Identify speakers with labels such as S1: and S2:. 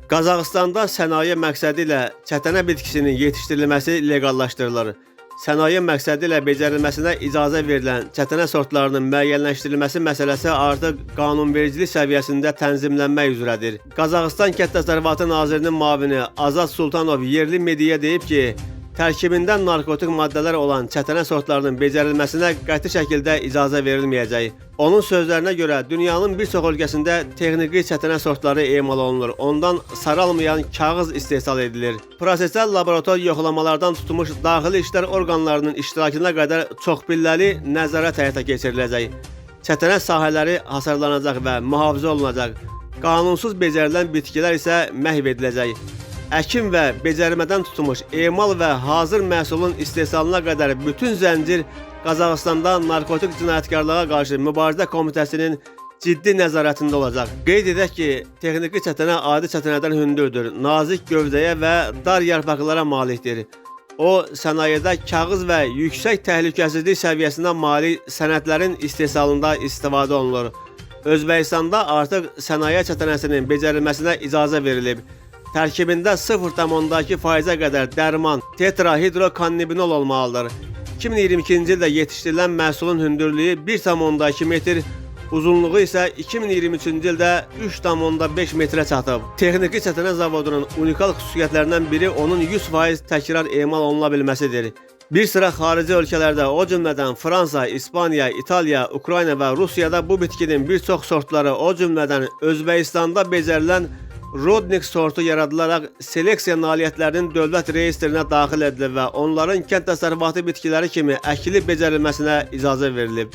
S1: Qazaxıstanda sənaye məqsədi ilə çətənə bitkisinin yetişdirilməsi leqallaşdırılır. Sənaye məqsədi ilə becərilməsinə icazə verilən çətənə sortlarının müəyyənləşdirilməsi məsələsi artıq qanunvericilik səviyyəsində tənzimlənmək üzrədir. Qazaxıstan Kənd Təsərrüfatı Nazirinin müavini Azad Sultanov yerli mediaya deyib ki, tərkibində narkotik maddələr olan çətənə sortlarının becərilməsinə qəti şəkildə icazə verilməyəcək. Onun sözlərinə görə dünyanın bir çox ölkəsində texniki çətənə sortları emal olunur. Ondan saralmayan kağız istehsal edilir. Prosesə laborator yoxlamalardan tutmuş daxili işlər orqanlarının iştirakına qədər çoxpilləli nəzarət həyata keçiriləcək. Çətənə sahələri hasarlanacaq və mühafizə olunacaq. Qanunsuz becərilən bitkilər isə məhv ediləcək. Əkin və becərmədən tutmuş emal və hazır məhsulun istehsalına qədər bütün zəncir Qazaxıstanda Narkotik Cinayətkarlığa qarşı Mübarizə Komitəsinin ciddi nəzarətində olacaq. Qeyd edək ki, texniki çətənə adi çətənədən hündürdür, nazik gövdəyə və dar yarpaqlara malikdir. O, sənayedə kağız və yüksək təhlükəsizlik səviyyəsinə malik sənədlərin istehsalında istifadə olunur. Özbəkistanda artıq sənaye çətənəsinin becərilməsinə icazə verilib. Tərkibində 0,2%-ə qədər dərman tetrahidrokannabinol olmalıdır. 2022-ci ildə yetişdirilən məhsulun hündürlüyü 1,2 metr, uzunluğu isə 2023-cü ildə 3,5 metrə çatıb. Texniki çətənə zavodunun unikal xüsusiyyətlərindən biri onun 100% təkrar emal oluna bilməsidir. Bir sıra xarici ölkələrdə, o cümlədən Fransa, İspaniya, İtaliya, Ukrayna və Rusiyada bu bitkinin bir çox sortları, o cümlədən Özbəkistanda becərilən Rodnik sortu yaradılaraq seleksiya nailiyyətlərinin dövlət reyestrinə daxil edilib və onların kənd təsərrüfatı bitkiləri kimi əkilib becərilməsinə icazə verilib.